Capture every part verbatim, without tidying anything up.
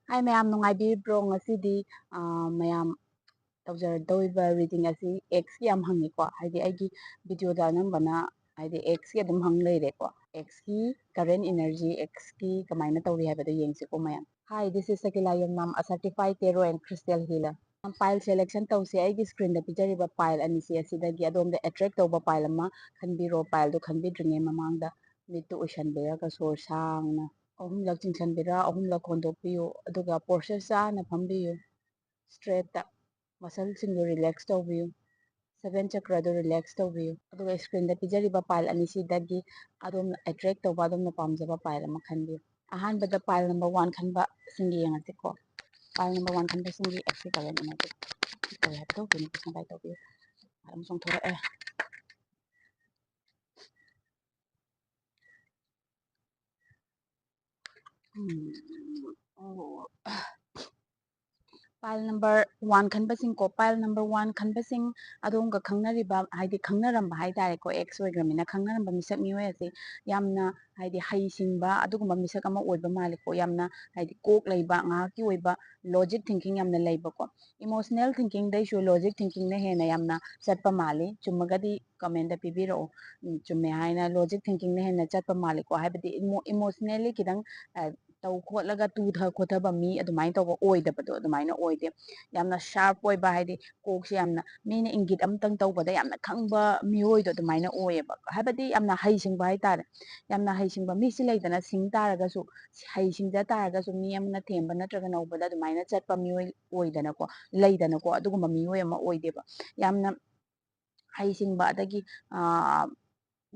ꯍꯥꯏ ꯃꯌꯥꯝ, ꯅꯨꯡꯉꯥꯏꯕꯤꯔꯤꯕ꯭ꯔꯣ? ꯉꯁꯤꯗꯤ, ꯑ, ꯃꯌꯥꯝ ꯇꯧꯖꯔꯗꯧꯔꯤꯕ reading ꯑꯁꯤ ex ꯀꯤ ꯌꯥꯝ ꯍꯪꯉꯤꯀꯣ, ꯍꯥꯏꯗꯤ ꯑꯩꯒꯤ video ꯗ ꯑꯅꯝꯕꯅ ꯍꯥꯏꯗꯤ ex ꯀꯤ ꯑꯗꯨꯝ ꯍꯪ ꯂꯩꯔꯦꯀꯣ꯫ Ex ꯀꯤ current energy, ex ꯀꯤ ꯀꯃꯥꯏꯅ ꯇꯧꯔꯤ ꯍꯥꯏꯕꯗꯣ ꯌꯦꯡꯁꯤꯀꯣ ꯃꯌꯥꯝ꯫ Hi, this is Sakila Yamnam, a certified tarot and crystal healer. Pile selection ꯇꯧꯁꯦ꯫ ꯑꯩꯒꯤ screen ꯗ ꯄꯤꯖꯔꯤꯕ pile ꯑꯅꯤꯁꯤ ꯑꯁꯤꯗꯒꯤ ꯑꯗꯣꯝꯗ attract ꯇꯧꯕ pile ꯑꯃ ꯈꯟꯕꯤꯔꯣ꯫ Pile ꯗꯨ ꯈꯟꯕꯤꯗ꯭ꯔꯤꯉꯩ ꯃꯃꯥꯡꯗ ꯃꯤꯠꯇꯨ ꯎꯏꯁꯟꯕꯤꯔꯒ ꯁꯣꯔ ꯁꯥꯡꯅ ꯑꯍꯨꯝꯂꯛ ꯆꯤꯡꯁꯟꯕꯤꯔ, ꯑꯍꯨꯝꯂꯛ ꯍꯣꯟꯗꯣꯛꯄꯤꯌꯨ, ꯑꯗꯨꯒ posture ꯆꯥꯅ ꯐꯝꯕꯤꯌꯨ꯫ Straight ꯇ muscle ꯁꯤꯡꯗꯨ relax ꯇꯧꯕꯤꯌꯨ, seven ꯆꯀ꯭ꯔꯗꯨ relax ꯇꯧꯕꯤꯌꯨ꯫ ꯑꯗꯨꯒ screen ꯗ ꯄꯤꯖꯔꯤꯕ pile ꯑꯅꯤꯁꯤꯗꯒꯤ ꯑꯗꯣꯝꯅ attract ꯇꯧꯕ, ꯑꯗꯣꯝꯅ ꯄꯥꯝꯖꯕ pile ꯑꯃ ꯈꯟꯕꯤꯌꯨ꯫ ꯑꯍꯥꯟꯕꯗ pile number one ꯈꯟꯕꯁꯤꯡꯒꯤ ꯌꯦꯡꯉꯁꯤꯀꯣ꯫ Pile number one ꯈꯟꯕꯁꯤꯡꯒꯤ ex ꯀꯤ current energy ꯀꯔꯤ ꯍꯥꯏꯕꯗꯣ ꯀꯩꯅꯣ ꯄꯁꯥ ꯇꯧꯕꯤꯌꯨ꯫ ꯑꯗꯨꯝ ꯆꯣꯡꯊꯣꯔꯛꯑꯦ꯫ ꯎꯝ, ꯑꯣ꯫ Pile number one ꯈꯟꯕꯁꯤꯡꯀꯣ, pile number one ꯈꯟꯕꯁꯤꯡ, ꯑꯗꯣꯝꯒ ꯈꯪꯅꯔꯤꯕ, ꯍꯥꯏꯗꯤ ꯈꯪꯅꯔꯝꯕ ꯍꯥꯏꯇꯥꯔꯦꯀꯣ, ex ꯑꯣꯏꯈ꯭ꯔꯃꯤꯅ ꯈꯪꯅꯔꯝꯕ ꯃꯤꯁꯛ ꯃꯤꯑꯣꯏ ꯑꯁꯤ ꯌꯥꯝꯅ ꯍꯥꯏꯗꯤ ꯍꯩꯁꯤꯡꯕ ꯑꯗꯨꯒꯨꯝꯕ ꯃꯤꯁꯛ ꯑꯃ ꯑꯣꯏꯕ ꯃꯥꯜꯂꯤꯀꯣ꯫ ꯌꯥꯝꯅ ꯍꯥꯏꯗꯤ ꯀꯣꯛ ꯂꯩꯕ, ꯉꯥꯏꯍꯥꯛꯀꯤ ꯑꯣꯏꯕ logic thinking ꯌꯥꯝꯅ ꯂꯩꯕꯀꯣ꯫ Emotional thinking ꯗꯩꯁꯨ logic thinking ꯅ ꯍꯦꯟꯅ ꯌꯥꯝꯅ ꯆꯠꯄ ꯃꯥꯜꯂꯤ꯫ ꯆꯨꯝꯃꯒꯗꯤ comment ꯇ ꯄꯤꯕꯤꯔꯛꯑꯣ꯫ ꯎꯝ, ꯆꯨꯝꯃꯦ ꯍꯥꯏꯅ logic thinking ꯅ ꯍꯦꯟꯅ ꯆꯠꯄ ꯃꯥꯜꯂꯤꯀꯣ꯫ ꯍꯥꯏꯕꯗꯤ emo-, emotionally ꯈꯤꯇꯪ, ꯑ, ꯇꯧ ꯈꯣꯠꯂꯒ ꯇꯨꯊ ꯈꯣꯠꯊꯕ ꯃꯤ ꯑꯗꯨꯃꯥꯏꯅ ꯇꯧꯕ ꯑꯣꯏꯗꯕꯗꯣ ꯑꯗꯨꯃꯥꯏꯅ ꯑꯣꯏꯗꯦ꯫ ꯌꯥꯝꯅ sharp ꯑꯣꯏꯕ, ꯍꯥꯏꯗꯤ ꯀꯣꯛꯁꯦ ꯌꯥꯝꯅ ꯃꯤꯅ ꯏꯪꯒꯤꯠ ꯑꯃꯇꯪ ꯇꯧꯕꯗ ꯌꯥꯝꯅ ꯈꯪꯕ ꯃꯤꯑꯣꯏꯗꯣ ꯑꯗꯨꯃꯥꯏꯅ ꯑꯣꯏꯌꯦꯕ꯫ ꯍꯥꯏꯕꯗꯤ ꯌꯥꯝꯅ ꯍꯩꯁꯤꯡꯕ ꯍꯥꯏꯇꯥꯔꯦ꯫ ꯌꯥꯝꯅ ꯍꯩꯁꯤꯡꯕ ꯃꯤꯁꯤ ꯂꯩꯗꯅ, ꯁꯤꯡ ꯇꯥꯔꯒꯁꯨ, ꯍꯩ ꯁꯤꯡꯖ ꯇꯥꯔꯒꯁꯨ ꯃꯤ ꯑꯃꯅ ꯊꯦꯝꯕ ꯅꯠꯇ꯭ꯔꯒ ꯅꯧꯕꯗ ꯑꯗꯨꯃꯥꯏꯅ ꯆꯠꯄ ꯃꯤꯑꯣꯏ ꯑꯣꯏꯗꯅꯀꯣ, ꯂꯩꯗꯅꯀꯣ, ꯑꯗꯨꯒꯨꯝꯕ ꯃꯤꯑꯣꯏ ꯑꯃ ꯑꯣꯏꯗꯦꯕ꯫ ꯌꯥꯝꯅ ꯍꯩꯁꯤꯡꯕ, ꯑꯗꯒꯤ, ꯑꯥ,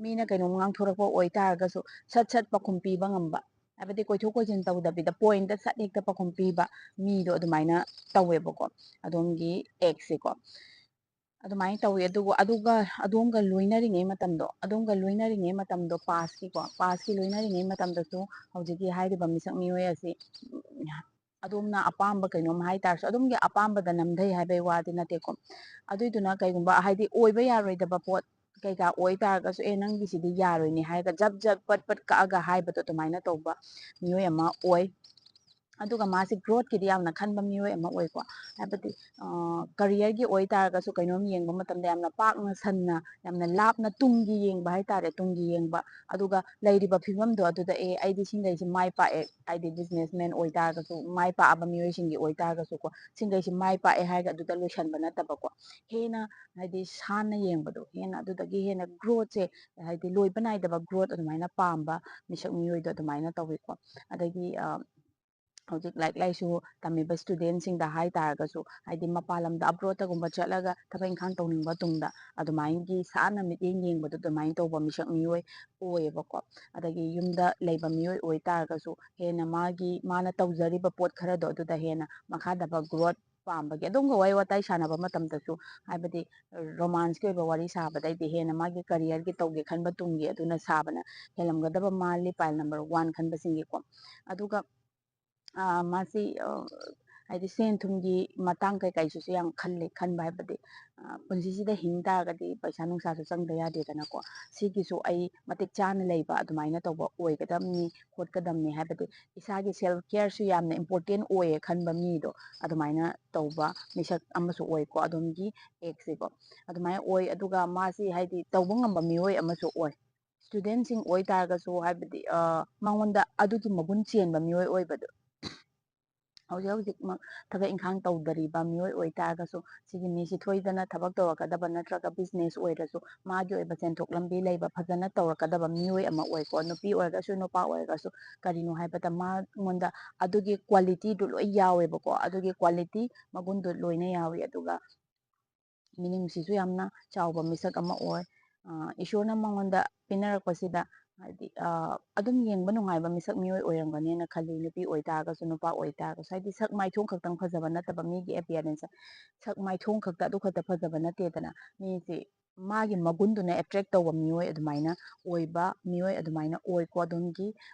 ꯃꯤꯅ ꯀꯩꯅꯣꯝ ꯉꯥꯡꯊꯣꯔꯛꯄ ꯑꯣꯏꯇꯥꯔꯒꯁꯨ ꯁꯠ ꯁꯠ ꯄꯥꯎꯈꯨꯝ ꯄꯤꯕ ꯉꯝꯕ, ꯍꯥꯏꯕꯗꯤ ꯀꯣꯏꯊꯣꯛ ꯀꯣꯏꯁꯤꯟ ꯇꯧꯗꯕꯤꯗ point ꯇ ꯁꯠ ꯍꯦꯛꯇ ꯄꯥꯎꯈꯨꯝ ꯄꯤꯕ ꯃꯤꯗꯣ ꯑꯗꯨꯃꯥꯏꯅ ꯇꯧꯋꯦꯕꯀꯣ, ꯑꯗꯣꯝꯒꯤ ex ꯁꯦꯀꯣ꯫ ꯑꯗꯨꯃꯥꯏꯅ ꯇꯧꯋꯤ꯫ ꯑꯗꯨꯒ, ꯑꯗꯨꯒ ꯑꯗꯣꯝꯒ ꯂꯣꯏꯅꯔꯤꯉꯩ ꯃꯇꯝꯗꯣ, ꯑꯗꯣꯝꯒ ꯂꯣꯏꯅꯔꯤꯉꯩ ꯃꯇꯝꯗꯣ, past ꯀꯤꯀꯣ, past ꯀꯤ ꯂꯣꯏꯅꯔꯤꯉꯩ ꯃꯇꯝꯗꯁꯨ ꯍꯧꯖꯤꯛꯀꯤ ꯍꯥꯏꯔꯤꯕ ꯃꯤꯁꯛ ꯃꯤꯑꯣꯏ ꯑꯁꯤ, ꯎꯝ, ꯑꯗꯣꯝꯅ ꯑꯄꯥꯝꯕ ꯀꯩꯅꯣꯝ ꯍꯥꯏ ꯇꯥꯔꯁꯨ, ꯑꯗꯣꯝꯒꯤ ꯑꯄꯥꯝꯕꯗ ꯅꯝꯊꯩ ꯍꯥꯏꯕꯩ ꯋꯥꯗꯤ ꯅꯠꯇꯦꯀꯣ꯫ ꯑꯗꯨꯏꯗꯨꯅ ꯀꯩꯒꯨꯝꯕ ꯍꯥꯏꯗꯤ ꯑꯣꯏꯕ ꯌꯥꯔꯣꯏꯗꯕ ꯄꯣꯠ ꯀꯩꯀꯥ ꯑꯣꯏ ꯇꯥꯔꯒꯁꯨ, "ꯑꯦ, ꯅꯪꯒꯤꯁꯤꯗꯤ ꯌꯥꯔꯣꯏꯅꯦ" ꯍꯥꯏꯔꯒ ꯖꯠ ꯖꯠ ꯄꯠ ꯄꯠ ꯀꯛꯑꯒ ꯍꯥꯏꯕꯗꯣ ꯑꯗꯨꯃꯥꯏꯅ ꯇꯧꯕ ꯃꯤꯑꯣꯏ ꯑꯃ ꯑꯣꯏ꯫ ꯑꯗꯨꯒ ꯃꯥꯁꯦ growthꯀꯤꯗꯤ ꯌꯥꯝꯅ ꯈꯟꯕ ꯃꯤꯑꯣꯏ ꯑꯃ ꯑꯣꯏꯀꯣ꯫ ꯍꯥꯏꯕꯗꯤ careerꯒꯤ ꯑꯣꯏꯇꯥꯔꯒꯁꯨ ꯀꯩꯅꯣꯝ ꯌꯦꯡꯕ ꯃꯇꯝꯗ ꯌꯥꯝꯅ ꯄꯥꯛꯅ ꯁꯟꯅ, ꯌꯥꯝꯅ ꯂꯥꯞꯅ ꯇꯨꯡꯒꯤ ꯌꯦꯡꯕ ꯍꯥꯏꯇꯥꯔꯦ, ꯇꯨꯡꯒꯤ ꯌꯦꯡꯕ꯫ ꯑꯗꯨꯒ ꯂꯩꯔꯤꯕ ꯐꯤꯕꯝꯗꯣ ꯑꯗꯨꯗ, "ꯑꯦ, ꯑꯩꯗꯤ ꯁꯤꯡꯈꯩꯁꯤ ꯃꯥꯏ ꯄꯥꯛꯑꯦ", ꯍꯥꯏꯗꯤ businessman ꯑꯣꯏꯇꯥꯔꯒꯁꯨ, ꯃꯥꯏ ꯄꯥꯛꯑꯕ ꯃꯤꯑꯣꯏꯁꯤꯡꯒꯤ ꯑꯣꯏꯇꯥꯔꯒꯁꯨꯀꯣ, "ꯁꯤꯡꯈꯩꯁꯤ ꯃꯥꯏ ꯄꯥꯛꯑꯦ" ꯍꯥꯏꯔꯒ ꯑꯗꯨꯗ ꯂꯣꯏꯁꯟꯕ ꯅꯠꯇꯕꯀꯣ, ꯍꯦꯟꯅ ꯍꯥꯏꯗꯤ ꯁꯥꯟꯅ ꯌꯦꯡꯕꯗꯣ, ꯍꯦꯟꯅ ꯑꯗꯨꯗꯒꯤ ꯍꯦꯟꯅ growthꯁꯦ, ꯍꯥꯏꯗꯤ ꯂꯣꯏꯕ ꯅꯥꯏꯗꯕ growth ꯑꯗꯨꯃꯥꯏꯅ ꯄꯥꯝꯕ ꯃꯤꯁꯛ ꯃꯤꯑꯣꯏꯗꯣ ꯑꯗꯨꯃꯥꯏꯅ ꯇꯧꯋꯤꯀꯣ꯫ ꯑꯗꯒꯤ, ꯑ, ꯍꯧꯖꯤꯛ ꯂꯥꯏꯔꯤꯛ ꯂꯥꯏꯁꯨ ꯇꯝꯃꯤꯕ studentꯁꯤꯡꯗ ꯍꯥꯏ ꯇꯥꯔꯒꯁꯨ, ꯍꯥꯏꯗꯤ ꯃꯄꯥꯟ ꯂꯝꯗ abroadꯇꯒꯨꯝꯕ ꯆꯠꯂꯒ ꯊꯕꯛ ꯏꯪꯈꯥꯡ ꯇꯧꯅꯤꯡꯕ ꯇꯨꯡꯗ ꯑꯗꯨꯃꯥꯏꯅꯒꯤ ꯁꯥꯟꯅ ꯃꯤꯠꯌꯦꯡ ꯌꯦꯡꯕꯗꯣ ꯑꯗꯨꯃꯥꯏꯅ ꯇꯧꯕ ꯃꯤꯁꯛ ꯃꯤꯑꯣꯏ ꯑꯣꯏꯌꯦꯕꯀꯣ꯫ ꯑꯗꯒꯤ ꯌꯨꯝꯗ ꯂꯩꯕ ꯃꯤꯑꯣꯏ ꯑꯣꯏꯇꯥꯔꯒꯁꯨ ꯍꯦꯟꯅ ꯃꯥꯒꯤ, ꯃꯥꯅ ꯇꯧꯖꯔꯤꯕ ꯄꯣꯠ ꯈꯔꯗꯣ ꯑꯗꯨꯗ ꯍꯦꯟꯅ ꯃꯈꯥ ꯇꯥꯕ growth ꯄꯥꯝꯕꯒꯤ꯫ ꯑꯗꯨꯝꯒ ꯋꯥꯔꯤ ꯋꯥꯇꯥꯏ ꯁꯥꯟꯅꯕ ꯃꯇꯝꯗꯁꯨ, ꯍꯥꯏꯕꯗꯤ romanceꯀꯤ ꯑꯣꯏꯕ ꯋꯥꯔꯤ ꯁꯥꯕꯗꯩꯗꯤ ꯍꯦꯟꯅ ꯃꯥꯒꯤ careerꯒꯤ ꯇꯧꯒꯦ ꯈꯟꯕ ꯇꯨꯡꯒꯤ ꯑꯗꯨꯅ ꯁꯥꯕꯅ ꯍꯦꯜꯂꯝꯒꯗꯕ ꯃꯥꯜꯂꯤ pile number one ꯈꯟꯕꯁꯤꯡꯒꯤꯀꯣ꯫ ꯑꯗꯨꯒ, ꯑ, ꯃꯥꯁꯤ, ꯑ, ꯍꯥꯏꯗꯤ ꯁꯦꯟ ꯊꯨꯝꯒꯤ ꯃꯇꯥꯡ ꯀꯩꯀꯩꯁꯤꯁꯨ ꯌꯥꯝ ꯈꯜꯂꯤ꯫ ꯈꯟꯕ ꯍꯥꯏꯕꯗꯤ, ꯑ, ꯄꯨꯟꯁꯤꯁꯤꯗ ꯍꯤꯡ ꯇꯥꯔꯒꯗꯤ ꯄꯩꯁꯥ ꯅꯨꯡꯁꯥꯁꯨ ꯆꯪꯗ ꯌꯥꯗꯦꯗꯅꯀꯣ꯫ ꯁꯤꯒꯤꯁꯨ ꯑꯩ ꯃꯇꯤꯛ ꯆꯥꯅ ꯂꯩꯕ ꯑꯗꯨꯃꯥꯏꯅ ꯇꯧꯕ ꯑꯣꯏꯒꯗꯕꯅꯤ, ꯈꯣꯠꯀꯗꯕꯅꯤ꯫ ꯍꯥꯏꯕꯗꯤ ꯏꯁꯥꯒꯤ self careꯁꯨ ꯌꯥꯝꯅ important ꯑꯣꯏꯌꯦ ꯈꯟꯕ ꯃꯤꯗꯣ ꯑꯗꯨꯃꯥꯏꯅ ꯇꯧꯕ ꯃꯤꯁꯛ ꯑꯃꯁꯨ ꯑꯣꯏꯀꯣ, ꯑꯗꯣꯝꯒꯤ exꯁꯤꯀꯣ꯫ ꯑꯗꯨꯃꯥꯏꯅ ꯑꯣꯏ꯫ ꯑꯗꯨꯒ ꯃꯥꯁꯤ ꯍꯥꯏꯗꯤ ꯇꯧꯕ ꯉꯝꯕ ꯃꯤꯑꯣꯏ ꯑꯃꯁꯨ ꯑꯣꯏ꯫ Studentꯁꯤꯡ ꯑꯣꯏꯇꯥꯔꯒꯁꯨ, ꯍꯥꯏꯕꯗꯤ, ꯑ, ꯃꯉꯣꯟꯗ ꯑꯗꯨꯒꯤ ꯃꯒꯨꯟ ꯆꯦꯟꯕ ꯃꯤꯑꯣꯏ ꯑꯣꯏꯕꯗꯣ꯫ ꯍꯧꯖꯤꯛ ꯍꯧꯖꯤꯛꯃꯛ ꯊꯕꯛ ꯏꯪꯈꯥꯡ ꯇꯧꯗꯔꯤꯕ ꯃꯤꯑꯣꯏ ꯑꯣꯏꯇꯥꯔꯒꯁꯨ, ꯁꯤꯒꯤ ꯃꯤꯁꯤ ꯁꯣꯏꯗꯅ ꯊꯕꯛ ꯇꯧꯔꯛꯀꯗꯕ, ꯅꯠꯇ꯭ꯔꯒ business ꯑꯣꯏꯔꯁꯨ ꯃꯥꯒꯤ ꯑꯣꯏꯕ ꯁꯦꯟꯊꯣꯛ ꯂꯝꯕꯤ ꯂꯩꯕ ꯐꯖꯅ ꯇꯧꯔꯛꯀꯗꯕ ꯃꯤꯑꯣꯏ ꯑꯃ ꯑꯣꯏꯀꯣ꯫ ꯅꯨꯄꯤ ꯑꯣꯏꯔꯒꯁꯨ, ꯅꯨꯄꯥ ꯑꯣꯏꯔꯒꯁꯨ, ꯀꯔꯤꯅꯣ ꯍꯥꯏꯕꯗ ꯃꯉꯣꯟꯗ ꯑꯗꯨꯒꯤ qualityꯗꯨ ꯂꯣꯏ ꯌꯥꯎꯋꯦꯕꯀꯣ꯫ ꯑꯗꯨꯒꯤ quality ꯃꯒꯨꯟꯗꯨ ꯂꯣꯏꯅ ꯌꯥꯎꯏ꯫ ꯑꯗꯨꯒ ꯃꯤꯅꯨꯡꯁꯤꯁꯨ ꯌꯥꯝꯅ ꯆꯥꯎꯕ ꯃꯤꯁꯛ ꯑꯃ ꯑꯣꯏ꯫ ꯑ, ꯏꯁꯣꯔꯅ ꯃꯉꯣꯟꯗ ꯄꯤꯅꯔꯛꯄꯁꯤꯗ, ꯍꯥꯏꯗꯤ, ꯑ, ꯑꯗꯨꯝ ꯌꯦꯡꯕ ꯅꯨꯡꯉꯥꯏꯕ ꯃꯤꯁꯛ ꯃꯤꯑꯣꯏ ꯑꯣꯏꯔꯝꯒꯅꯦꯅ ꯈꯜꯂꯤ, ꯅꯨꯄꯤ ꯑꯣꯏꯇꯥꯔꯒꯁꯨ, ꯅꯨꯄꯥ ꯑꯣꯏꯇꯥꯔꯒꯁꯨ꯫ ꯍꯥꯏꯗꯤ ꯁꯛ ꯃꯥꯏꯊꯣꯡ ꯈꯛꯇꯪ ꯐꯖꯕ ꯅꯠꯇꯕ, ꯃꯤꯒꯤ appearance, ꯁꯛ ꯃꯥꯏꯊꯣꯡ ꯈꯛꯇ, ꯑꯗꯨ ꯈꯛꯇ ꯐꯖꯕ ꯅꯠꯇꯦꯗꯅ꯫ ꯃꯤꯁꯤ ꯃꯥꯒꯤ ꯃꯒꯨꯟꯗꯨꯅ attract ꯇꯧꯕ ꯃꯤꯑꯣꯏ ꯑꯗꯨꯃꯥꯏꯅ ꯑꯣꯏꯕ, ꯃꯤꯑꯣꯏ ꯑꯗꯨꯃꯥꯏꯅ ꯑꯣꯏꯀꯣ ꯑꯗꯣꯝꯒꯤ,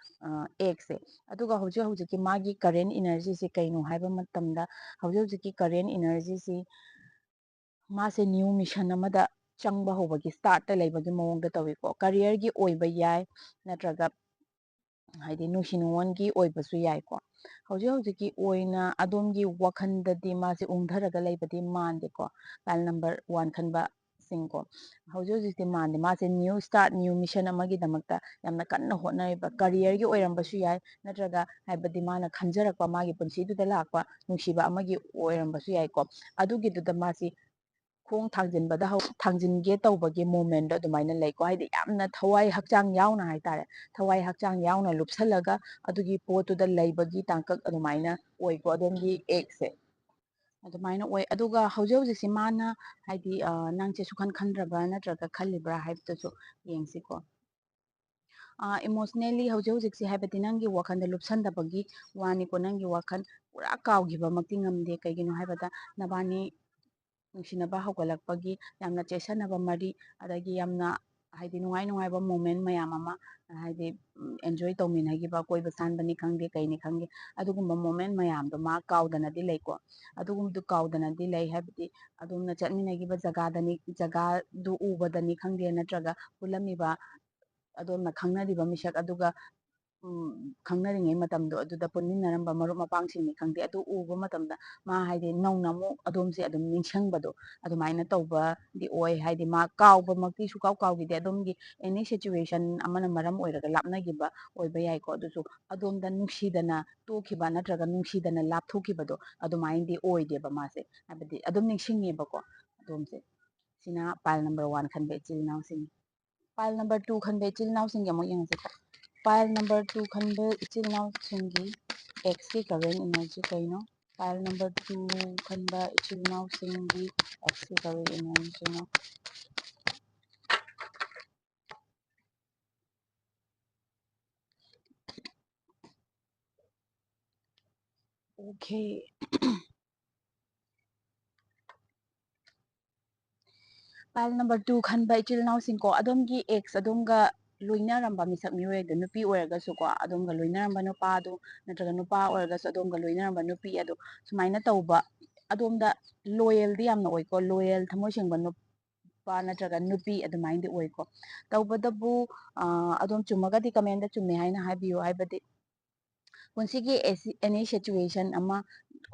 ꯑ, exꯁꯦ꯫ ꯑꯗꯨꯒ ꯍꯧꯖꯤꯛ ꯍꯧꯖꯤꯛꯀꯤ ꯃꯥꯒꯤ current energyꯁꯤ ꯀꯩꯅꯣ ꯍꯥꯏꯕ ꯃꯇꯝꯗ, ꯍꯧꯖꯤꯛ ꯍꯧꯖꯤꯛꯀꯤ current energyꯁꯤ ꯃꯥꯁꯦ new mission ꯑꯃꯗ ꯆꯪꯕ ꯍꯧꯕꯒꯤ startꯇ ꯂꯩꯕꯒꯤ ꯃꯑꯣꯡꯗ ꯇꯧꯏꯀꯣ꯫ Careerꯒꯤ ꯑꯣꯏꯕ ꯌꯥꯏ, ꯅꯠꯇ꯭ꯔꯒ ꯍꯥꯏꯗꯤ ꯅꯨꯡꯁꯤ ꯅꯨꯡꯉꯣꯟꯒꯤ ꯑꯣꯏꯕꯁꯨ ꯌꯥꯏꯀꯣ꯫ ꯍꯧꯖꯤꯛ ꯍꯧꯖꯤꯛꯀꯤ ꯑꯣꯏꯅ ꯑꯗꯣꯝꯒꯤ ꯋꯥꯈꯜꯗꯗꯤ ꯃꯥꯁꯦ ꯎꯪꯊꯔꯒ ꯂꯩꯕꯗꯤ ꯃꯥꯟꯗꯦꯀꯣ꯫ Pile number one ꯈꯟꯕ ꯁꯤꯡꯀꯣ꯫ ꯍꯧꯖꯤꯛ ꯍꯧꯖꯤꯛꯇꯤ ꯃꯥꯟꯗꯦ꯫ ꯃꯥꯁꯦ new start, new mission ꯑꯃꯒꯤꯗꯃꯛꯇ ꯌꯥꯝꯅ ꯀꯟꯅ ꯍꯣꯠꯅꯔꯤꯕ, careerꯒꯤ ꯑꯣꯏꯔꯝꯕꯁꯨ ꯌꯥꯏ, ꯅꯠꯇ꯭ꯔꯒ ꯍꯥꯏꯕꯗꯤ ꯃꯥꯅ ꯈꯟꯖꯔꯛꯄ ꯃꯥꯒꯤ ꯄꯨꯟꯁꯤꯗꯨꯗ ꯂꯥꯛꯄ ꯅꯨꯡꯁꯤꯕ ꯑꯃꯒꯤ ꯑꯣꯏꯔꯝꯕꯁꯨ ꯌꯥꯏꯀꯣ꯫ ꯑꯗꯨꯒꯤꯗꯨꯗ ꯃꯥꯁꯤ ꯈꯣꯡ ꯊꯥꯡꯖꯤꯟꯕꯗ ꯍꯧ-, ꯊꯥꯡꯖꯤꯟꯒꯦ ꯇꯧꯕꯒꯤ momentꯗꯣ ꯑꯗꯨꯃꯥꯏꯅ ꯂꯩꯀꯣ꯫ ꯍꯥꯏꯗꯤ ꯌꯥꯝꯅ ꯊꯋꯥꯏ ꯍꯛꯆꯥꯡ ꯌꯥꯎꯅ ꯍꯥꯏꯇꯥꯔꯦ, ꯊꯋꯥꯏ ꯍꯛꯆꯥꯡ ꯌꯥꯎꯅ ꯂꯨꯞꯁꯜꯂꯒ ꯑꯗꯨꯒꯤ ꯄꯣꯠꯇꯨꯗ ꯂꯩꯕꯒꯤ ꯇꯥꯡꯀꯛ ꯑꯗꯨꯃꯥꯏꯅ ꯑꯣꯏꯀꯣ ꯑꯗꯣꯝꯒꯤ exꯁꯦ꯫ ꯑꯗꯨꯃꯥꯏꯅ ꯑꯣꯏ꯫ ꯑꯗꯨꯒ ꯍꯧꯖꯤꯛ ꯍꯧꯖꯤꯛꯁꯦ ꯃꯥꯅ ꯍꯥꯏꯗꯤ, ꯑ, ꯅꯪꯁꯦ ꯁꯨꯛꯈꯟ ꯈꯟꯗ꯭ꯔꯕ꯭ꯔꯥ ꯅꯠꯇ꯭ꯔꯒ ꯈꯜꯂꯤꯕ꯭ꯔꯥ ꯍꯥꯏꯕꯗꯨꯁꯨ ꯌꯦꯡꯁꯤꯀꯣ꯫ ꯑ, emotionally ꯍꯧꯖꯤꯛ ꯍꯧꯖꯤꯛꯁꯦ ꯍꯥꯏꯕꯗꯤ ꯅꯪꯒꯤ ꯋꯥꯈꯜꯗ ꯂꯨꯞꯁꯟꯗꯕꯒꯤ ꯋꯥꯅꯤꯀꯣ, ꯅꯪꯒꯤ ꯋꯥꯈꯜ ꯄꯨꯔꯥ ꯀꯥꯎꯈꯤꯕꯃꯛꯇꯤ ꯉꯝꯗꯦ꯫ ꯀꯩꯒꯤꯅꯣ ꯍꯥꯏꯕꯗ ꯅꯕꯥꯅꯤ ꯅꯨꯡꯁꯤꯅꯕ ꯍꯧꯒꯠꯂꯛꯄꯒꯤ ꯌꯥꯝꯅ ꯆꯦꯁꯟꯅꯕ ꯃꯔꯤ, ꯑꯗꯒꯤ ꯌꯥꯝꯅ ꯍꯥꯏꯗꯤ ꯅꯨꯡꯉꯥꯏ ꯅꯨꯡꯉꯥꯏꯕ moment ꯃꯌꯥꯝ ꯑꯃ ꯍꯥꯏꯗꯤ, ꯎꯝ, enjoy ꯇꯧꯃꯤꯟꯅꯈꯤꯕ, ꯀꯣꯏꯕ ꯁꯥꯟꯕꯅꯤ ꯈꯪꯗꯦ, ꯀꯩꯅꯤ ꯈꯪꯗꯦ, ꯑꯗꯨꯒꯨꯝꯕ moment ꯃꯌꯥꯝꯗꯣ ꯃꯥ ꯀꯥꯎꯗꯅꯗꯤ ꯂꯩꯀꯣ꯫ ꯑꯗꯨꯒꯨꯝꯕꯗꯨ ꯀꯥꯎꯗꯅꯗꯤ ꯂꯩ ꯍꯥꯏꯕꯗꯤ ꯑꯗꯣꯝꯅ ꯆꯠꯃꯤꯟꯅꯈꯤꯕ ꯖꯒꯥꯗꯅꯤ, ꯖꯒꯥꯗꯨ ꯎꯕꯗꯅꯤ ꯈꯪꯗꯦ, ꯅꯠꯇ꯭ꯔꯒ ꯄꯨꯜꯂꯝꯃꯤꯕ ꯑꯗꯣꯝꯅ ꯈꯪꯅꯔꯤꯕ ꯃꯤꯁꯛ ꯑꯗꯨꯒ, ꯎꯝ, ꯈꯪꯅꯔꯤꯉꯩ ꯃꯇꯝꯗꯣ ꯑꯗꯨꯗ ꯄꯨꯟꯃꯤꯟꯅꯔꯝꯕ ꯃꯔꯨꯞ ꯃꯄꯥꯡꯁꯤꯡꯅꯤ ꯈꯪꯗꯦ, ꯑꯗꯨ ꯎꯕ ꯃꯇꯝꯗ ꯃꯥ ꯍꯥꯏꯗꯤ ꯅꯧꯅ ꯑꯃꯨꯛ ꯑꯗꯣꯝꯁꯦ ꯑꯗꯨꯝ ꯅꯤꯡꯁꯤꯡꯕꯗꯣ ꯑꯗꯨꯃꯥꯏꯅ ꯇꯧꯕꯗꯤ ꯑꯣꯏ꯫ ꯍꯥꯏꯗꯤ ꯃꯥ ꯀꯥꯎꯕꯃꯛꯇꯤ ꯁꯨꯀꯥꯎ ꯀꯥꯎꯈꯤꯗꯦ, ꯑꯗꯣꯝꯒꯤ any situation ꯑꯃꯅ ꯃꯔꯝ ꯑꯣꯏꯔꯒ ꯂꯥꯞꯅꯈꯤꯕ ꯑꯣꯏꯕ ꯌꯥꯏꯀꯣ, ꯑꯗꯨꯁꯨ ꯑꯗꯣꯝꯗ ꯅꯨꯡꯁꯤꯗꯅ ꯇꯣꯛꯈꯤꯕ ꯅꯠꯇ꯭ꯔꯒ ꯅꯨꯡꯁꯤꯗꯅ ꯂꯥꯞꯊꯣꯛꯈꯤꯕꯗꯣ ꯑꯗꯨꯃꯥꯏꯅꯗꯤ ꯑꯣꯏꯗꯦꯕ ꯃꯥꯁꯦ, ꯍꯥꯏꯕꯗꯤ ꯑꯗꯨꯝ ꯅꯤꯡꯁꯤꯡꯉꯦꯕꯀꯣ ꯑꯗꯣꯝꯁꯦ꯫ ꯁꯤꯅ pile number one ꯈꯟꯕ ꯏꯆꯤꯜ ꯏꯅꯥꯎꯁꯤꯡꯅꯤ꯫ Pile number two ꯈꯟꯕ ꯏꯆꯤꯜ ꯏꯅꯥꯎꯁꯤꯡꯒꯤ ꯑꯃꯨꯛ ꯌꯦꯡꯉꯁꯤꯀꯣ꯫ Pile number two ꯈꯟꯕ ꯏꯆꯤꯜ ꯏꯅꯥꯎꯁꯤꯡꯒꯤ exꯀꯤ current energy ꯀꯩꯅꯣ? Pile number two ꯈꯟꯕ ꯏꯆꯤꯜ ꯏꯅꯥꯎꯁꯤꯡꯒꯤ exꯀꯤ current energyꯅꯣ? Okay. Pile number two ꯈꯟꯕ ꯏꯆꯤꯜ ꯏꯅꯥꯎꯁꯤꯡꯀꯣ, ꯑꯗꯣꯝꯒꯤ ex ꯑꯗꯣꯝꯒ ꯂꯣꯏꯅꯔꯝꯕ ꯃꯤꯁꯛ ꯃꯤꯑꯣꯏ ꯑꯗꯨ, ꯅꯨꯄꯤ ꯑꯣꯏꯔꯒꯁꯨꯀꯣ, ꯑꯗꯣꯝꯒ ꯂꯣꯏꯅꯔꯝꯕ ꯅꯨꯄꯥ ꯑꯗꯨ ꯅꯠꯇ꯭ꯔꯒ ꯅꯨꯄꯥ ꯑꯣꯏꯔꯒꯁꯨ ꯑꯗꯣꯝꯒ ꯂꯣꯏꯅꯔꯝꯕ ꯅꯨꯄꯤ ꯑꯗꯨ ꯁꯨꯃꯥꯏꯅ ꯇꯧꯕ, ꯑꯗꯣꯝꯗ loyalꯗꯤ ꯌꯥꯝꯅ ꯑꯣꯏꯀꯣ, loyal, ꯊꯃꯣꯏ ꯁꯦꯡꯕ ꯅꯨꯞ-, ꯅꯨꯄꯥ ꯅꯠꯇ꯭ꯔꯒ ꯅꯨꯄꯤ ꯑꯗꯨꯃꯥꯏꯅꯗꯤ ꯑꯣꯏꯀꯣ꯫ ꯇꯧꯕꯇꯕꯨ ꯑꯗꯨꯝ ꯆꯨꯝꯃꯒꯗꯤ comment ꯇ ꯆꯨꯝꯃꯦ ꯍꯥꯏꯅ ꯍꯥꯏꯕꯤꯌꯨ꯫ ꯍꯥꯏꯕꯗꯤ ꯄꯨꯟꯁꯤꯒꯤ any situation ꯑꯃ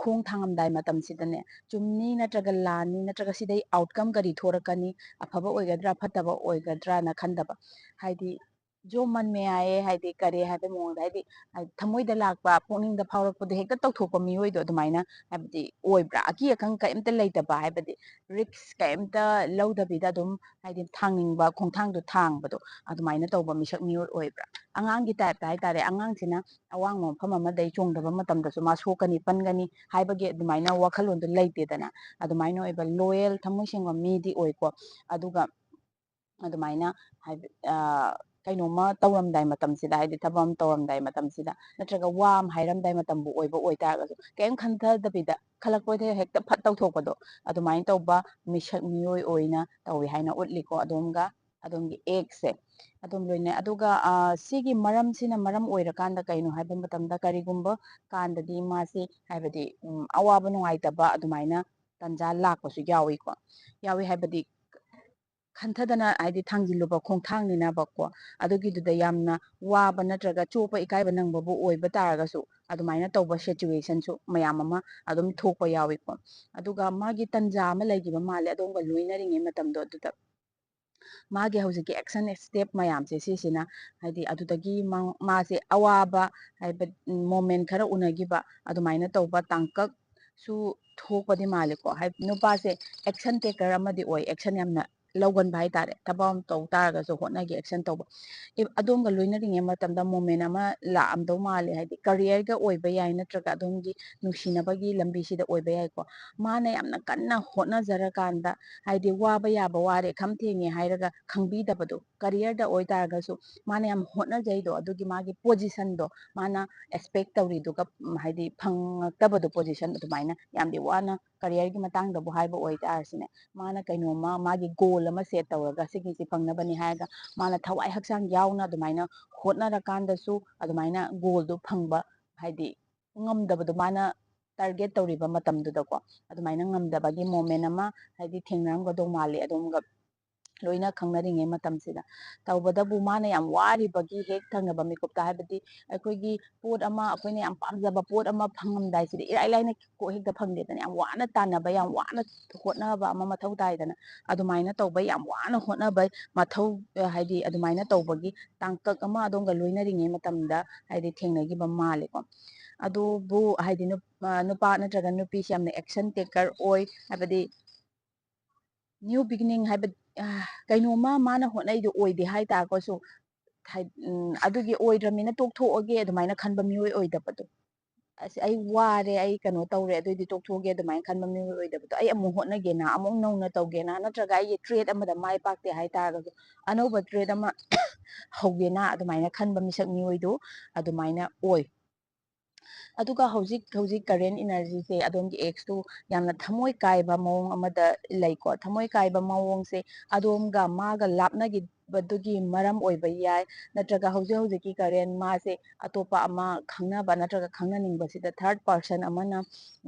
ꯈꯣꯡ ꯊꯥꯡꯉꯝꯗꯥꯏ ꯃꯇꯝꯁꯤꯗꯅꯦ, ꯆꯨꯝꯅꯤ ꯅꯠꯇ꯭ꯔꯒ ꯂꯥꯟꯅꯤ ꯅꯠꯇ꯭ꯔꯒ ꯁꯤꯗꯩ outcome ꯀꯔꯤ ꯊꯣꯔꯛꯀꯅꯤ, ꯑꯐꯕ ꯑꯣꯏꯒꯗ꯭ꯔꯥ ꯐꯠꯇꯕ ꯑꯣꯏꯒꯗ꯭ꯔꯥꯅ ꯈꯟꯗꯕ, ꯍꯥꯏꯗꯤ ꯖꯣ ꯃꯟ ꯃꯦ ꯑꯥꯌꯦ, ꯍꯥꯏꯗꯤ ꯀꯔꯦ ꯍꯥꯏꯕ ꯃꯑꯣꯡꯗ, ꯍꯥꯏꯗꯤ ꯊꯃꯣꯏꯗ ꯂꯥꯛꯄ, ꯄꯨꯛꯅꯤꯡꯗ ꯐꯥꯎꯔꯛꯄꯗꯣ ꯍꯦꯛꯇ ꯇꯧꯊꯣꯛꯄ ꯃꯤꯑꯣꯏꯗꯣ ꯑꯗꯨꯃꯥꯏꯅ, ꯍꯥꯏꯕꯗꯤ ꯑꯣꯏꯕ꯭ꯔꯥ? ꯑꯀꯤ ꯑꯈꯪ ꯀꯔꯤꯝꯇ ꯂꯩꯇꯕ, ꯍꯥꯏꯕꯗꯤ risk ꯀꯔꯤꯝꯇ ꯂꯧꯗꯕꯤꯗ ꯑꯗꯨꯝ, ꯍꯥꯏꯗꯤ ꯊꯥꯡꯅꯤꯡꯕ ꯈꯣꯡꯊꯥꯡꯗꯣ ꯊꯥꯡꯕꯗꯣ ꯑꯗꯨꯃꯥꯏꯅ ꯇꯧꯕ ꯃꯤꯁꯛ ꯃꯤꯑꯣꯏ ꯑꯣꯏꯕ꯭ꯔꯥ? ꯑꯉꯥꯡꯒꯤ type ꯇ ꯍꯥꯏꯇꯥꯔꯦ, ꯑꯉꯥꯡꯁꯤꯅ ꯑꯋꯥꯡꯕ ꯃꯐꯝ ꯑꯃꯗꯒꯤ ꯆꯣꯡꯊꯕ ꯃꯇꯝꯗꯁꯨ ꯃꯥ ꯁꯣꯛꯀꯅꯤ ꯄꯟꯒꯅꯤ ꯍꯥꯏꯕꯒꯤ ꯑꯗꯨꯃꯥꯏꯅ ꯋꯥꯈꯜꯂꯣꯟꯗꯣ ꯂꯩꯇꯦꯗꯅ꯫ ꯑꯗꯨꯃꯥꯏꯅ ꯑꯣꯏꯕ loyal ꯊꯃꯣꯏ ꯁꯦꯡꯕ ꯃꯤꯗꯤ ꯑꯣꯏꯀꯣ꯫ ꯑꯗꯨꯒ ꯑꯗꯨꯃꯥꯏꯅ ꯍꯥꯏꯕ-, ꯑ, ꯀꯩꯅꯣꯝꯃ ꯇꯧꯔꯝꯗꯥꯏ ꯃꯇꯝꯁꯤꯗ, ꯍꯥꯏꯗꯤ ꯊꯕꯛ ꯑꯃ ꯇꯧꯔꯝꯗꯥꯏ ꯃꯇꯝꯁꯤꯗ, ꯅꯠꯇ꯭ꯔꯒ ꯋꯥ ꯑꯃ ꯍꯥꯏꯔꯝꯗꯥꯏ ꯃꯇꯝꯕꯨ ꯑꯣꯏꯕ ꯑꯣꯏꯇꯥꯔꯒꯁꯨ, ꯀꯔꯤꯝ ꯈꯟꯊꯗꯕꯤꯗ ꯈꯜꯂꯛꯄꯗ ꯍꯦꯛꯇ ꯐꯠ ꯇꯧꯊꯣꯛꯄꯗꯣ, ꯑꯗꯨꯃꯥꯏꯅ ꯇꯧꯕ ꯃꯤꯁꯛ ꯃꯤꯑꯣꯏ ꯑꯣꯏꯅ ꯇꯧꯏ ꯍꯥꯏꯅ ꯎꯠꯂꯤꯀꯣ꯫ ꯑꯗꯣꯝꯒ ꯑꯗꯣꯝꯒꯤ ex ꯁꯦ ꯑꯗꯨꯝ ꯂꯣꯏꯅꯩ꯫ ꯑꯗꯨꯒ, ꯑ, ꯁꯤꯒꯤ ꯃꯔꯝꯁꯤꯅ ꯃꯔꯝ ꯑꯣꯏꯔꯀꯥꯟꯗ ꯀꯩꯅꯣ ꯍꯥꯏꯕ ꯃꯇꯝꯗ, ꯀꯔꯤꯒꯨꯝꯕ ꯀꯥꯟꯗꯗꯤ ꯃꯥꯁꯤ, ꯍꯥꯏꯕꯗꯤ, ꯎꯝ, ꯑꯋꯥꯕ ꯅꯨꯡꯉꯥꯏꯇꯕ ꯑꯗꯨꯃꯥꯏꯅ ꯇꯟꯖꯥ ꯂꯥꯛꯄꯁꯨ ꯌꯥꯎꯏꯀꯣ꯫ ꯌꯥꯎꯏ ꯍꯥꯏꯕꯗꯤ, ꯈꯟꯊꯗꯅ, ꯍꯥꯏꯗꯤ ꯊꯥꯡꯖꯤꯜꯂꯨꯕ ꯈꯣꯡꯊꯥꯡꯅꯤꯅꯕꯀꯣ, ꯑꯗꯨꯒꯤꯗꯨꯗ ꯌꯥꯝꯅ ꯋꯥꯕ ꯅꯠꯇ꯭ꯔꯒ ꯆꯣꯞꯄ ꯏꯀꯥꯏꯕ ꯅꯪꯕꯕꯨ ꯑꯣꯏꯕ ꯇꯥꯔꯒꯁꯨ, ꯑꯗꯨꯃꯥꯏꯅ ꯇꯧꯕ situation ꯁꯨ ꯃꯌꯥꯝ ꯑꯃ ꯑꯗꯨꯝ ꯊꯣꯛꯄ ꯌꯥꯎꯏꯀꯣ꯫ ꯑꯗꯨꯒ ꯃꯥꯒꯤ ꯇꯟꯖꯥ ꯑꯃ ꯂꯩꯈꯤꯕ ꯃꯥꯜꯂꯦ, ꯑꯗꯣꯝꯒ ꯂꯣꯏꯅꯔꯤꯉꯩ ꯃꯇꯝꯗꯣ ꯑꯗꯨꯗ꯫ ꯃꯥꯒꯤ ꯍꯧꯖꯤꯛꯀꯤ action step ꯃꯌꯥꯝꯁꯦ ꯁꯤꯁꯤꯅ, ꯍꯥꯏꯗꯤ ꯑꯗꯨꯗꯒꯤ ꯃꯥ-, ꯃꯥꯁꯦ ꯑꯋꯥꯕ ꯍꯥꯏꯕ moment ꯈꯔ ꯎꯅꯈꯤꯕ, ꯑꯗꯨꯃꯥꯏꯅ ꯇꯧꯕ ꯇꯥꯡꯀꯛꯁꯨ ꯊꯣꯛꯄꯗꯤ ꯃꯥꯜꯂꯦꯀꯣ꯫ ꯍꯥꯏ-, ꯅꯨꯄꯥꯁꯦ action taker ꯑꯃꯗꯤ ꯑꯣꯏ, action ꯌꯥꯝꯅ ꯂꯧꯒꯟꯕ ꯍꯥꯏꯇꯥꯔꯦ꯫ ꯊꯕꯛ ꯑꯃ ꯇꯧ ꯇꯥꯔꯒꯁꯨ ꯍꯣꯠꯅꯒꯦ, action ꯇꯧꯕ꯫ ꯏ-, ꯑꯗꯣꯝꯒ ꯂꯣꯏꯅꯔꯤꯉꯩ ꯃꯇꯝꯗ moment ꯑꯃ ꯂꯥꯛꯑꯝꯗꯧ ꯃꯥꯜꯂꯦ, ꯍꯥꯏꯗꯤ career ꯒ ꯑꯣꯏꯕ ꯌꯥꯏ, ꯅꯠꯇ꯭ꯔꯒ ꯑꯗꯣꯝꯒꯤ ꯅꯨꯡꯁꯤꯅꯕꯒꯤ ꯂꯝꯕꯤꯁꯤꯗ ꯑꯣꯏꯕ ꯌꯥꯏꯀꯣ꯫ ꯃꯥꯅ ꯌꯥꯝꯅ ꯀꯟꯅ ꯍꯣꯠꯅꯖꯔꯀꯥꯟꯗ, ꯍꯥꯏꯗꯤ ꯋꯥꯕ ꯌꯥꯕ ꯋꯥꯔꯦ, ꯈꯝ ꯊꯦꯡꯉꯦ ꯍꯥꯏꯔꯒ ꯈꯪꯕꯤꯗꯕꯗꯣ, career ꯗ ꯑꯣꯏꯇꯥꯔꯒꯁꯨ ꯃꯥꯅ ꯌꯥꯝ ꯍꯣꯠꯅꯖꯩꯗꯣ, ꯑꯗꯨꯒꯤ ꯃꯥꯒꯤ position ꯗꯣ, ꯃꯥꯅ expect ꯇꯧꯔꯤꯗꯨꯒ, ꯎꯝ, ꯍꯥꯏꯗꯤ ꯐꯪꯉꯛꯇꯕꯗꯣ position, ꯑꯗꯨꯃꯥꯏꯅ ꯌꯥꯝꯗꯤ ꯋꯥꯅ career ꯒꯤ ꯃꯇꯥꯡꯗꯕꯨ ꯍꯥꯏꯕ ꯑꯣꯏꯇꯥꯔꯁꯨꯅꯦ, ꯃꯥꯅ ꯀꯩꯅꯣꯝꯃ ꯃꯥꯒꯤ goal ꯑꯃ set ꯇꯧꯔꯒ ꯁꯤꯒꯤꯁꯤ ꯐꯪꯅꯕꯅꯤ ꯍꯥꯏꯔꯒ ꯃꯥꯅ ꯊꯋꯥꯏ ꯍꯛꯆꯥꯡ ꯌꯥꯎꯅ ꯑꯗꯨꯃꯥꯏꯅ ꯍꯣꯠꯅꯔꯀꯥꯟꯗꯁꯨ ꯑꯗꯨꯃꯥꯏꯅ goal ꯗꯨ ꯐꯪꯕ, ꯍꯥꯏꯗꯤ ꯉꯝꯗꯕꯗꯣ, ꯃꯥꯅ target ꯇꯧꯔꯤꯕ ꯃꯇꯝꯗꯨꯗꯀꯣ, ꯑꯗꯨꯃꯥꯏꯅ ꯉꯝꯗꯕꯒꯤ moment ꯑꯃ ꯍꯥꯏꯗꯤ ꯊꯦꯡꯅꯔꯝꯒꯗꯧ ꯃꯥꯜꯂꯤ꯫ ꯑꯗꯣꯝꯒ ꯂꯣꯏꯅ ꯈꯪꯅꯔꯤꯉꯩ ꯃꯇꯝꯁꯤꯗ꯫ ꯇꯧꯕꯗꯕꯨ ꯃꯥꯅ ꯌꯥꯝ ꯋꯥꯔꯤꯕꯒꯤ ꯍꯦꯛ ꯊꯪꯅꯕ ꯃꯤꯀꯨꯞꯇ, ꯍꯥꯏꯕꯗꯤ ꯑꯩꯈꯣꯏꯒꯤ ꯄꯣꯠ ꯑꯃ, ꯑꯩꯈꯣꯏꯅ ꯌꯥꯝ ꯄꯥꯝꯖꯕ ꯄꯣꯠ ꯑꯃ ꯐꯪꯉꯝꯗꯥꯏꯁꯤꯗꯤ ꯏꯔꯥꯏ ꯂꯥꯏꯅ ꯀꯣꯛ ꯍꯦꯛꯇ ꯐꯪꯗꯦꯗꯅ, ꯌꯥꯝ ꯋꯥꯅ ꯇꯥꯟꯅꯕ, ꯌꯥꯝ ꯋꯥꯅ ꯍꯣꯠꯅꯕ ꯑꯃ ꯃꯊꯧ ꯇꯥꯏꯗꯅ꯫ ꯑꯗꯨꯃꯥꯏꯅ ꯇꯧꯕ, ꯌꯥꯝ ꯋꯥꯅ ꯍꯣꯠꯅꯕ ꯃꯊꯧ, ꯍꯥꯏꯗꯤ ꯑꯗꯨꯃꯥꯏꯅ ꯇꯧꯕꯒꯤ ꯇꯥꯡꯀꯛ ꯑꯃ ꯑꯗꯣꯝꯒ ꯂꯣꯏꯅꯔꯤꯉꯩ ꯃꯇꯝꯗ ꯍꯥꯏꯗꯤ ꯊꯦꯡꯅꯈꯤꯕ ꯃꯥꯜꯂꯦꯀꯣ꯫ ꯑꯗꯨꯕꯨ ꯍꯥꯏꯗꯤ ꯅꯨꯞ-, ꯑ, ꯅꯨꯄꯥ ꯅꯠꯇ꯭ꯔꯒ ꯅꯨꯄꯤꯁꯦ ꯌꯥꯝꯅ action taker ꯑꯣꯏ, ꯍꯥꯏꯕꯗꯤ new beginning ꯍꯥꯏꯕ, ꯑ, ꯀꯩꯅꯣꯝꯃ ꯃꯥꯅ ꯍꯣꯠꯅꯩꯗꯣ ꯑꯣꯏꯗꯦ ꯍꯥꯏ ꯇꯥꯔꯒꯁꯨ, ꯍꯥꯏ-, ꯎꯝ, ꯑꯗꯨꯒꯤ ꯑꯣꯏꯗ꯭ꯔꯃꯤꯅ ꯇꯣꯛꯊꯣꯛꯑꯒꯦ ꯑꯗꯨꯃꯥꯏꯅ ꯈꯟꯕ ꯃꯤꯑꯣꯏ ꯑꯣꯏꯗꯕꯗꯣ꯫ "ꯑꯁ, ꯑꯩ ꯋꯥꯔꯦ, ꯑꯩ ꯀꯩꯅꯣ ꯇꯧꯔꯦ, ꯑꯗꯨꯏꯗꯤ ꯇꯣꯛꯊꯣꯛꯑꯒꯦ" ꯑꯗꯨꯃꯥꯏꯅ ꯈꯟꯕ ꯃꯤꯑꯣꯏ ꯑꯣꯏꯗꯕꯗꯣ꯫ "ꯑꯩ ꯑꯃꯨꯛ ꯍꯣꯠꯅꯒꯦꯅ, ꯑꯃꯨꯛ ꯅꯧꯅ ꯇꯧꯒꯦꯅ, ꯅꯠꯇ꯭ꯔꯒ ꯑꯩꯒꯤ trade ꯑꯃꯗ ꯃꯥꯏ ꯄꯥꯛꯇꯦ ꯍꯥꯏ ꯇꯥꯔꯒꯁꯨ ꯑꯅꯧꯕ trade ꯑꯃ ꯍꯧꯒꯦꯅ" ꯑꯗꯨꯃꯥꯏꯅ ꯈꯟꯕ ꯃꯤꯁꯛ ꯃꯤꯑꯣꯏꯗꯨ ꯑꯗꯨꯃꯥꯏꯅ ꯑꯣꯏ꯫ ꯑꯗꯨꯒ ꯍꯧꯖꯤꯛ, ꯍꯧꯖꯤꯛ current energyꯁꯦ ꯑꯗꯣꯝꯒꯤ exꯇꯨ ꯌꯥꯝꯅ ꯊꯃꯣꯏ ꯀꯥꯏꯕ ꯃꯑꯣꯡ ꯑꯃꯗ ꯂꯩꯀꯣ꯫ ꯊꯃꯣꯏ ꯀꯥꯏꯕ ꯃꯑꯣꯡꯁꯦ ꯑꯗꯣꯝꯒ ꯃꯥꯒ ꯂꯥꯞꯅꯈꯤꯕꯗꯨꯒꯤ ꯃꯔꯝ ꯑꯣꯏꯕ ꯌꯥꯏ, ꯅꯠꯇ꯭ꯔꯒ ꯍꯧꯖꯤꯛ ꯍꯧꯖꯤꯛꯀꯤ current ꯃꯥꯁꯦ ꯑꯇꯣꯞꯄ ꯑꯃ ꯈꯪꯅꯕ ꯅꯠꯇ꯭ꯔꯒ ꯈꯪꯅꯅꯤꯡꯕꯁꯤꯗ third person ꯑꯃꯅ,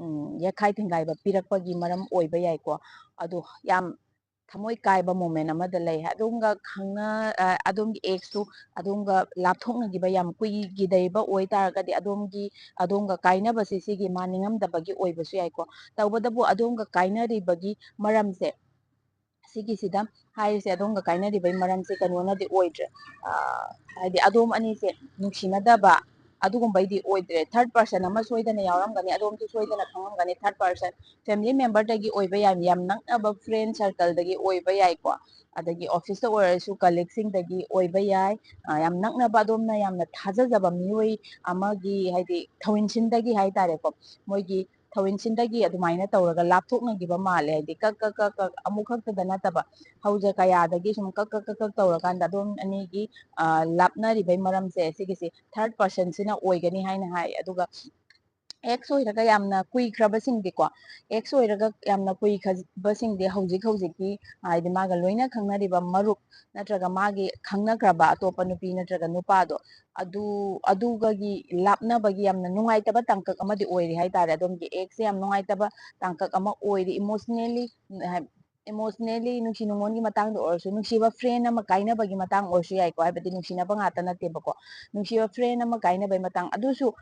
ꯎꯝ, ꯌꯦꯠꯈꯥꯏ ꯊꯤꯡꯒꯥꯏꯕ ꯄꯤꯔꯛꯄꯒꯤ ꯃꯔꯝ ꯑꯣꯏꯕ ꯌꯥꯏꯀꯣ꯫ ꯑꯗꯣ ꯌꯥꯝ ꯊꯃꯣꯏ ꯀꯥꯏꯕ moment ꯑꯃꯗ ꯂꯩ꯫ ꯑꯗꯣꯝꯒ ꯈꯪꯅ-, ꯑ, ꯑꯗꯣꯝꯒꯤ exꯇꯨ ꯑꯗꯣꯝꯒ ꯂꯥꯞꯊꯣꯛꯅꯈꯤꯕ ꯌꯥꯝ ꯀꯨꯏꯈꯤꯗꯩꯕ ꯑꯣꯏꯇꯥꯔꯒꯗꯤ ꯑꯗꯣꯝꯒꯤ, ꯑꯗꯣꯝꯒ ꯀꯥꯏꯅꯕꯁꯦ ꯁꯤꯒꯤ ꯃꯥ ꯅꯤꯡꯉꯝꯗꯕꯒꯤ ꯑꯣꯏꯕꯁꯨ ꯌꯥꯏꯀꯣ꯫ ꯇꯧꯕꯇꯕꯨ ꯑꯗꯣꯝꯒ ꯀꯥꯏꯅꯔꯤꯕꯒꯤ ꯃꯔꯝꯁꯦ ꯁꯤꯒꯤꯁꯤꯗ ꯍꯥꯏꯔꯤꯁꯦ, ꯑꯗꯣꯝꯒ ꯀꯥꯏꯅꯔꯤꯕꯒꯤ ꯃꯔꯝꯁꯦ ꯀꯩꯅꯣꯅꯗꯤ ꯑꯣꯏꯗ꯭ꯔꯦ꯫ ꯑ, ꯍꯥꯏꯗꯤ ꯑꯗꯣꯝ ꯑꯅꯤꯁꯦ ꯅꯨꯡꯁꯤꯅꯗꯕ ꯑꯗꯨꯒꯨꯝꯕꯩꯗꯤ ꯑꯣꯏꯗ꯭ꯔꯦ꯫ Third person ꯑꯃ ꯁꯣꯏꯗꯅ ꯌꯥꯎꯔꯝꯒꯅꯤ, ꯑꯗꯣꯝꯁꯨ ꯁꯣꯏꯗꯅ ꯈꯪꯉꯝꯒꯅꯤ꯫ Third person family memberꯗꯒꯤ ꯑꯣꯏꯕ ꯌꯥꯏ, ꯌꯥꯝ ꯅꯛꯅꯕ friend circleꯗꯒꯤ ꯑꯣꯏꯕ ꯌꯥꯏꯀꯣ꯫ ꯑꯗꯒꯤ officeꯇ ꯑꯣꯏꯔꯁꯨ colleagueꯁꯤꯡꯗꯒꯤ ꯑꯣꯏꯕ ꯌꯥꯏ꯫ ꯑ, ꯌꯥꯝ ꯅꯛꯅꯕ, ꯑꯗꯣꯝꯅ ꯌꯥꯝꯅ ꯊꯥꯖꯖꯕ ꯃꯤꯑꯣꯏ ꯑꯃꯒꯤ, ꯍꯥꯏꯗꯤ ꯊꯧꯏꯟꯁꯤꯟꯗꯒꯤ ꯍꯥꯏꯇꯥꯔꯦꯀꯣ, ꯃꯣꯏꯒꯤ ꯊꯧꯏꯟꯁꯤꯟꯗꯒꯤ ꯑꯗꯨꯃꯥꯏꯅ ꯇꯧꯔꯒ ꯂꯥꯞꯊꯣꯛꯅꯈꯤꯕ ꯃꯥꯜꯂꯦ꯫ ꯍꯥꯏꯗꯤ ꯀꯛ, ꯀꯛ, ꯀꯛ, ꯀꯛ ꯑꯃꯨꯛ ꯈꯛꯇꯗ ꯅꯠꯇꯕ, ꯍꯧꯖ ꯀꯌꯥꯗꯒꯤ ꯁꯨꯝ ꯀꯛ, ꯀꯛ, ꯀꯛ, ꯀꯛ ꯇꯧꯔꯀꯥꯟꯗ ꯑꯗꯣꯝ ꯑꯅꯤꯒꯤ, ꯑ, ꯂꯥꯞꯅꯔꯤꯕꯩ ꯃꯔꯝꯁꯦ ꯁꯤꯒꯤꯁꯤ third personꯁꯤꯅ ꯑꯣꯏꯒꯅꯤ ꯍꯥꯏꯅ ꯍꯥꯏ꯫ ꯑꯗꯨꯒ ex ꯑꯣꯏꯔꯒ ꯌꯥꯝꯅ ꯀꯨꯏꯈ꯭ꯔꯕꯁꯤꯡꯗꯤꯀꯣ, ex ꯑꯣꯏꯔꯒ ꯌꯥꯝꯅ ꯀꯨꯏꯈ꯭ꯔꯕꯁꯤꯡꯗꯤ ꯍꯧꯖꯤꯛ ꯍꯧꯖꯤꯛꯀꯤ, ꯍꯥꯏꯗꯤ ꯃꯥꯒ ꯂꯣꯏꯅ ꯈꯪꯅꯔꯤꯕ ꯃꯔꯨꯞ ꯅꯠꯇ꯭ꯔꯒ ꯃꯥꯒꯤ ꯈꯪꯅꯈ꯭ꯔꯕ ꯑꯇꯣꯞꯄ ꯅꯨꯄꯤ ꯅꯠꯇ꯭ꯔꯒ ꯅꯨꯄꯥꯗꯣ, ꯑꯗꯨ, ꯑꯗꯨꯒꯒꯤ ꯂꯥꯞꯅꯕꯒꯤ ꯌꯥꯝꯅ ꯅꯨꯡꯉꯥꯏꯇꯕ ꯇꯥꯡꯀꯛ ꯑꯃꯗꯤ ꯑꯣꯏꯔꯤ ꯍꯥꯏꯇꯥꯔꯦ꯫ ꯑꯗꯣꯝꯒꯤ exꯁꯦ ꯌꯥꯝ ꯅꯨꯡꯉꯥꯏꯇꯕ ꯇꯥꯡꯀꯛ ꯑꯃ ꯑꯣꯏꯔꯤ emotionally, ꯍꯥꯏ-, emotionally ꯅꯨꯡꯁꯤ ꯅꯨꯡꯉꯣꯟꯒꯤ ꯃꯇꯥꯡꯗ ꯑꯣꯏꯔꯁꯨ, ꯅꯨꯡꯁꯤꯕ friend ꯑꯃ ꯀꯥꯏꯅꯕꯒꯤ ꯃꯇꯥꯡ ꯑꯣꯏꯔꯁꯨ ꯌꯥꯏꯀꯣ, ꯍꯥꯏꯕꯗꯤ ꯅꯨꯡꯁꯤꯅꯕ ꯉꯥꯛꯇ ꯅꯠꯇꯦꯕꯀꯣ, ꯅꯨꯡꯁꯤꯕ friend ꯑꯃ ꯀꯥꯏꯅꯕꯒꯤ ꯃꯇꯥꯡ ꯑꯗꯨꯁꯨ,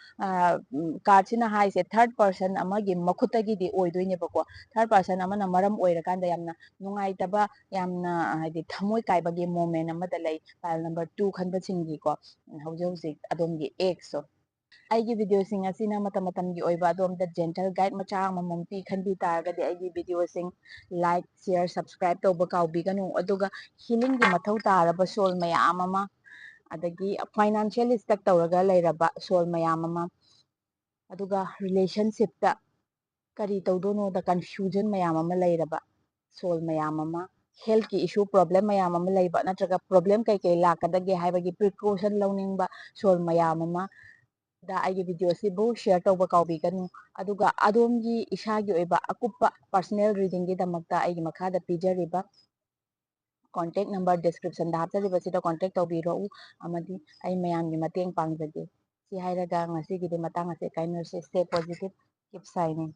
card ꯁꯤꯅ ꯍꯥꯏꯁꯦ third person ꯑꯃꯒꯤ ꯃꯈꯨꯠꯇꯒꯤꯗꯤ ꯑꯣꯏꯗꯣꯏꯅꯦꯕꯀꯣ꯫ Third person ꯑꯃꯅ ꯃꯔꯝ ꯑꯣꯏꯔꯀꯥꯟꯗ ꯌꯥꯝꯅ ꯅꯨꯡꯉꯥꯏꯇꯕ, ꯌꯥꯝꯅ ꯍꯥꯏꯗꯤ ꯊꯃꯣꯏ ꯀꯥꯏꯕꯒꯤ moment ꯑꯃꯗ ꯂꯩ pile number two ꯈꯟꯕꯁꯤꯡꯒꯤꯀꯣ, ꯍꯧꯖꯤꯛ ꯍꯧꯖꯤꯛ ꯑꯗꯣꯝꯒꯤ ex ꯇꯣ꯫ ꯑꯩꯒꯤ video ꯁꯤꯡ ꯑꯁꯤꯅ ꯃꯇꯝ ꯃꯇꯝꯒꯤ ꯑꯣꯏꯕ ꯑꯗꯣꯝꯗ gentle guide ꯃꯆꯥ ꯑꯃꯃꯝ ꯄꯤ ꯈꯟꯕꯤ ꯇꯥꯔꯒꯗꯤ, ꯑꯩꯒꯤ video ꯁꯤꯡ like, share, subscribe ꯇꯧꯕ ꯀꯥꯎꯕꯤꯒꯅꯨ꯫ ꯑꯗꯨꯒ healing ꯒꯤ ꯃꯊꯧ ꯇꯥꯔꯕ soul ꯃꯌꯥꯝ ꯑꯃ, ꯑꯗꯒꯤ financially stuck ꯇꯧꯔꯒ ꯂꯩꯔꯕ soul ꯃꯌꯥꯝ ꯑꯃ, ꯑꯗꯨꯒ relationship ꯇ ꯀꯔꯤ ꯇꯧꯗꯣꯏꯅꯣꯗ confusion ꯃꯌꯥꯝ ꯑꯃ ꯂꯩꯔꯕ soul ꯃꯌꯥꯝ ꯑꯃ, health ꯀꯤ issue problem ꯃꯌꯥꯝ ꯑꯃ ꯂꯩꯕ, ꯅꯠꯇ꯭ꯔꯒ problem ꯀꯩꯀꯩ ꯂꯥꯛꯀꯗꯒꯦ ꯍꯥꯏꯕꯒꯤ precaution ꯂꯧꯅꯤꯡꯕ soul ꯃꯌꯥꯝ ꯑꯃ ꯗ ꯑꯩꯒꯤ video ꯁꯤꯕꯨ share ꯇꯧꯕ ꯀꯥꯎꯕꯤꯒꯅꯨ꯫ ꯑꯗꯨꯒ ꯑꯗꯣꯝꯒꯤ ꯏꯁꯥꯒꯤ ꯑꯣꯏꯕ ꯑꯀꯨꯞꯄ personal reading ꯒꯤꯗꯃꯛꯇ ꯑꯩꯒꯤ ꯃꯈꯥꯗ ꯄꯤꯖꯔꯤꯕ contact number description ꯗ ꯍꯥꯞꯆꯔꯤꯕꯁꯤꯗ contact ꯇꯧꯕꯤꯔꯛꯎ, ꯑꯃꯗꯤ ꯑꯩ ꯃꯌꯥꯝꯒꯤ ꯃꯇꯦꯡ ꯄꯥꯡꯖꯒꯦ꯫ ꯁꯤ ꯍꯥꯏꯔꯒ ꯉꯁꯤꯒꯤꯗꯤ ꯃꯇꯥꯡ ꯑꯁꯤꯗ ꯀꯥꯏꯅꯔꯁꯤ꯫ Stay positive, keep shining꯫